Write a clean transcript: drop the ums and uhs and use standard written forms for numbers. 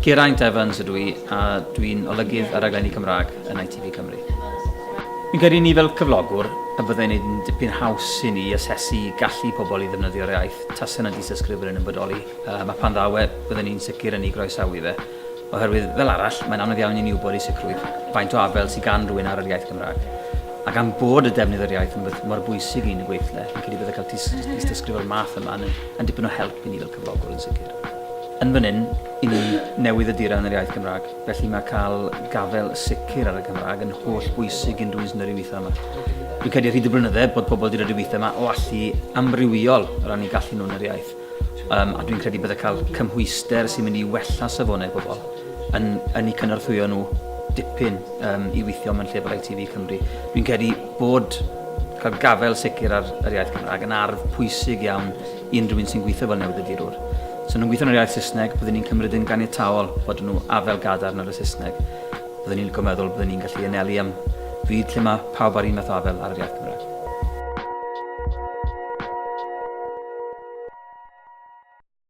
Geraint Evans ydw i a dwi'n olygydd ar raglenni Cymraeg yn ITV Cymru. Fi'n credu ni fel cyflogwr y byddai'n neud yn dipyn haws i ni asesu gallu pobl i ddefnyddio'r iaith tase 'na dystysgrif fel hyn yn bodoli. Um, a pan ddaw e, bydden ni'n sicr yn ei groesawu fe. Oherwydd, fel arall, mae'n anodd iawn i ni wybod i sicrwydd faint o afel sydd gan rhywun ar yr iaith Gymraeg. A gan bod y defnydd o'r iaith yn beth mor bwysig i ni yn y gweithle, fi'n credu bydde cael tystysgrif o'r math yma yn, yn dipyn o help i ni fel cyflogwr yn sicr. Yn fan hyn, i ni newydd y dira yn yr iaith Gymraeg, felly mae cael gafel sicr ar y Gymraeg yn holl bwysig unrhyw un sy'n dod i weithio yma. Dwi'n credu ar hyd y blynydde bod pobl wedi dod i weithio yma o allu amrywiol o ran eu gallu nhw yn yr iaith. Um, a dwi'n credu bydde cael cymhwyster sy'n mynd i wella safonau pobl yn, yn eu cynorthwyo nhw dipyn um, i weithio mewn lle fel ITV Cymru. Dwi'n credu bod cael gafel sicr ar yr iaith Gymraeg yn arf pwysig iawn i unrhyw un sy'n gweithio fel newyddiadurwr. So nhw'n gweithio yn yr iaith Saesneg, byddwn ni'n cymryd yn ganiataol bod nhw afel gadarn ar y Saesneg. Byddwn ni'n licio meddwl byddwn ni'n gallu anelu am fyd lle mae pawb ar un math o afel ar yr iaith Gymraeg.